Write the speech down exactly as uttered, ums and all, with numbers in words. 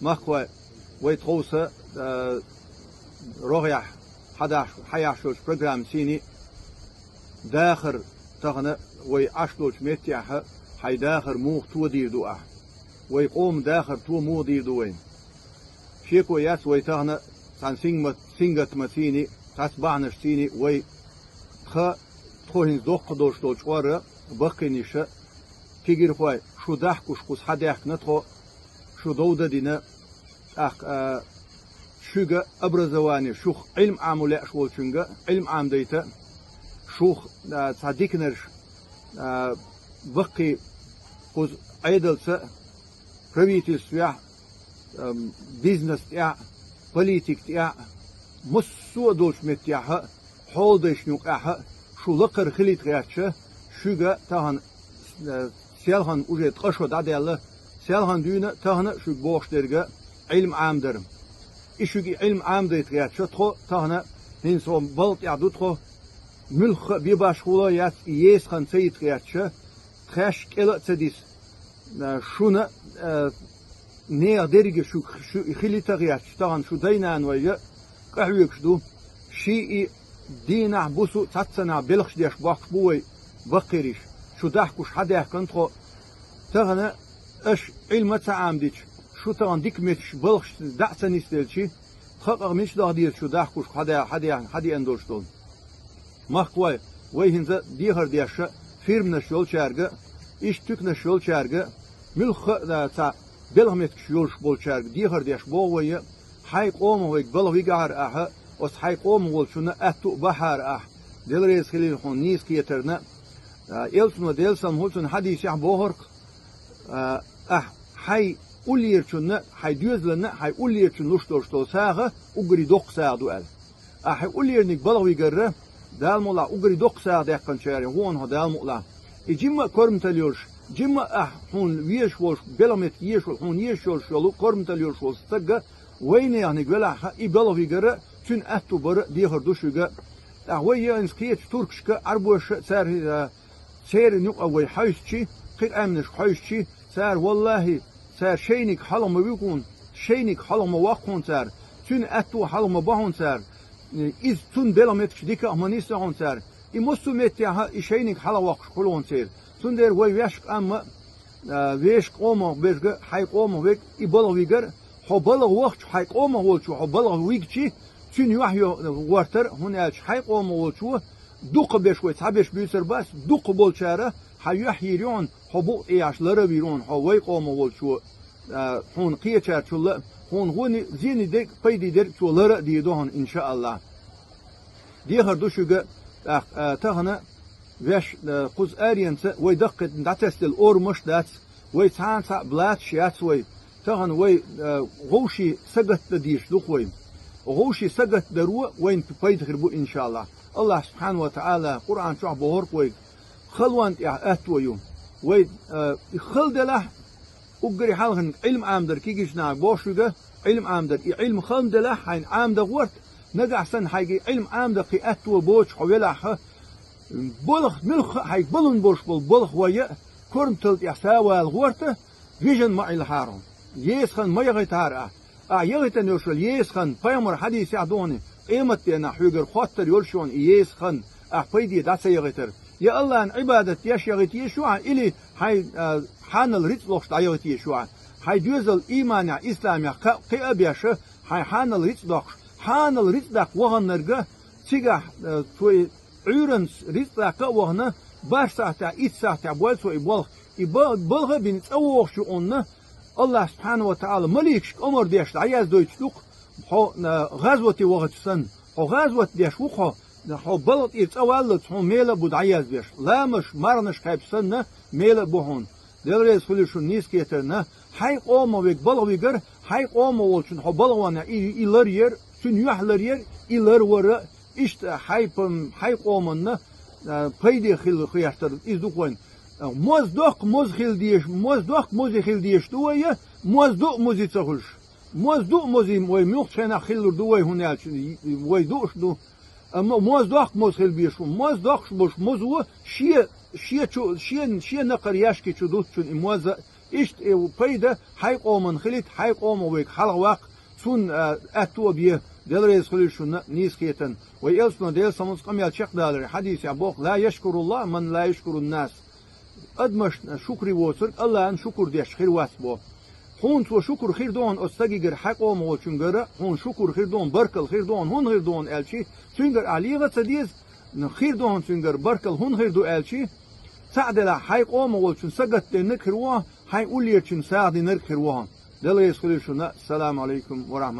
Махкой, вай тховса, а, рогӀехь хьадаш-, хьаяхьаш йолчу программаца цӀийне дахар тахана вай Ӏаш долчу меттехьа хьайн дахар муха тодийр ду ахь? Вай къоман дахар то муха дийр ду вайна? Шеко яц вай тахана цхьана сингмат-, сингаттамца цӀийне, цхьацца бахьанашца цӀийне вай тха, тхо хӀинца доккха долуш долчу чкъор а, баккхийниша, кегийрхой, шу дахкош кхуза хьадаьхкина тхо, шу дов дан дина, тӀаккха, а, шуьга образование, шух Ӏилма Ӏамо лаьаш волчуьнга Ӏилма Ӏамадайта, шух, а, цхьа диканарш, а, баккхий кхуза Ӏедалца, правительствехь, ам, бизнес тӀехь, политика тӀехь, массо а долчу меттехьа, хьолдайшна юкъехьа, шу лакхара хилийта гӀертача, шуьга тахана, э, селхана уже ткъа шо дӀадаьлла, селхана дуьйна а, тахана а шуьга бохуш дерг а Ӏилма Ӏамадар. И шуьга и Ӏилма Ӏамадайта гӀертача, тхо тахана хӀинца хӀокху балха тӀехь ду тхо, муьлхха а бен башхалла яц и есахан ца йита гӀертача, тхаьш кӀела а ца диса, а, шуна, а, нехан дерриге шу, шу хилийта гӀерташ, тахана шу дай-нана вайга къахьоьгуш ду. Ший и дийнахь, буса цхьаццанахь белхаш деш бохкуш бу вай баккхийриш. Шу дахкош хьадаьхкина тхо. Тахана аша Ӏилма ца Ӏамадича, шу тахана дика меттигаш балхаш дӀа а ца нисделчи, тхан къа мича даха деза шу дахкош хьада-, хьадеана, хьадеана долуш долу? Махкой, вай хӀинца дехар деш а, фирманаш йолчаьрга а, иштта туьканаш йолчаьрга а, муьлхха а, а, цхьа белхан меттигаш йолуш болчаьрга дехар деш боху вай а, хьайн къомах вайга балха вигахьара ахьа, оцу хьайн къомах волчунна аьтту а бахьара ахьа, Дела реза хилийла хьуна нийса кхетарна, а, элчано, Делан салам хуьлда цунна, хьадисехь бохург, а, ахь хьайн уллерачунна, хьайн доьзаланна, хьайн уллерачунна луш долуш долу сагӀа уггаре доккха сагӀа ду аьлла. Ахь хьайн уллерниг балха вигарра, Дала мукъалахь, уггаре доккха сагӀа даьккхинчарийн гӀо ву хьо, Дала мукъалахь. И жимма а корматалла йолуш, жимма а ахь хьуна везаш волуш, белхан меттиг езаш волу, хьуна езаш йолуш йолу корматалла йолуш волу стаг а вайнеханиг велахь а, и балха вигарра, цуьнан аьтту барра дехар ду шуьга. ТӀаккха вай яйнца кхечу туркашка, Ӏарбошка, цара, а, церан юкъа вай хьаьвсичи, кхин къаьмнашка хьаьвсичи, цара, валлахӀи, цара шайниг хьалха ма вуьгу хьуна, шайниг хьалха ма воккху хьуна цара, цуьнан аьтту хьалха ма бо хьуна цара, иза цунна белхан меттигаш дика а ма нисдо хьуна цара. И массо а меттехьа и шайниг хьалха воккхуш хуьлу хьуна церан. Цундела вай вешан къам а, а, вешан къомах берг а, хьайн къомах верг а, и балха вигар а, хьо балха вахча, хьайн къомах волчо хьо балха вигчи, цуьнан юьхь йо-, гӀортар а, хӀунда аьлча хьайн къомах волчо дукхахберш вай цхьаберш буьйцур бац, дукхахболчара хьан юьхь йийр ю хьуна, хьо букъа тӀе яьш лар а вийр ву хьуна, хьо вайн къомах волчо, а, хьуна кхечарчул а, хьуна гӀони, зене дерг а, пайде дерг а цо лар а дийр ду хьуна, иншааллахӀ. Дехар ду шуьга, тӀаккха, а, тахана веш, а, кхуза аренца вай даккхийта дӀатесделла орамаш а дац, вай цхьана цхьаъ блаташ яц вай. Тахана вай, а, вовший сагатдан дезаш ду-кх вай. Вовший сагатдаро вайна пайда хир бу, иншааллахӀ. АллахӀа субхьанаху ва таӀала Къуръан чохь бохург вайга, халонна тӀехь аьтто ю. Вай, а, и хала делахь, уггаре хьалхарниг Ӏилма Ӏамадар кегийчу нахе боху шуьга, Ӏилма Ӏамадар. И Ӏилма хала делахь, хьайна Ӏамадан гӀорта, нагахь санна хьайга и Ӏилма Ӏамадан кхин аьтто боцуш хьо велахь а, балха, муьлхха а хьайга балун болуш болу балха вай а, корматалла тӀехь савала гӀорта, вижина ма Ӏилхьара хьо. Есахан ма яхийтахьара ахь. Ахь яхийтина йолуш йолу есахан, пайхамар хьадисехь ду хьуна, къематденахь хьоьгара хоттар йолуш ю хьуна и есахан, ахь пайде дӀа ца яхийтар. Я АллахӀна Ӏибадат деш яхийта езаш ю ахь, или хьайн, а, хьанал рицкъ лохуш дӀаяхийта езаш ю ахь? Хьайн доьзал ийманехь, исламехь кхаъ-, кхиа а беш, хьайн хьанал рицкъ доккхуш, хьанал рицкъ даккха ваханнарг а, цигахь, а, цо и Ӏуьйранца рицкъ даккха а вахана, барх сахьтехь, итт сахьтехь бойла цо и болх. И ба-, балха а бина цӀа вогӀуш ю хьуна, АллахӀа субхьанаху ва таӀала маликашка омра деш дӀаяздойтуш ду-кх, хьо, а, гӀазоте вахча санна. Хьо гӀазот деш ву-кх хьо, хьо балха тӀера цӀа валлалц хьуна мела а бу дӀаяздеш. Ламазаш, марханаш кхаьбча санна, мела а бу хьуна. Дела реза хуьлийла шуна нийса кхетарна, хьайн къомах верг балха вигар, хьайн къомах волчун хьо балха ваханехь и, и лар яр, цуьнан юьхь лар яр, и лар вар а, иштта хьайн пам-, хьайн къоманна, а, пайде хила гӀертар, иза ду-кх вайна. А, моз доккха, моз хила дезаш, моз доккха, мозе хила дезаш ду вай, моз ду а, мозе ца хуьлуш. Моз ду а, мозе вай муьлххачу хенахь хилалур ду вай, хӀунда аьлча вай дууш ду. Амма моз доккха, моз хила безаш ву. Моз доккхуш болуш мозо шен, шен чу, шен, шен накхара яьшки чу дуттучунна и моз а, Иштта и ву пайда хьайн къоман хилийта, хьайн къомо вайга хьалха ваккха, цунна, а, аьттув бе, Дела реза хуьлийла шуна, нийса хетарна. Вай элчано, Делан салам-моаршал хилда цунна, къамел чекхдаларе хьадисехь боху: «Ла яшкуруллахӀ ман ла яшкурун нас». Адамашна шукуре воцург АллахӀан шукур деш хир вац боху. Хьуна цо шукур хир ду хьуна оцу стагигара, хьайн къомо волчуьнгара хьуна шукур хир ду хьуна, баркалла хир ду хьуна, хӀунда хир ду хьуна аьлчи, цуьнгара ахь леха а ца деза, хир ду хьуна цуьнгара баркалла, хӀунда хир ду аьлчи, цхьаъ делахь хьайн къомо волчун сагатденнарг хир ву хьуна, хьайн уллерачун сагӀа динарг хир ву хьуна. Дела реза хуьлийла шуна. Ассаламу Ӏалайкум ва рахьматуллахӀ.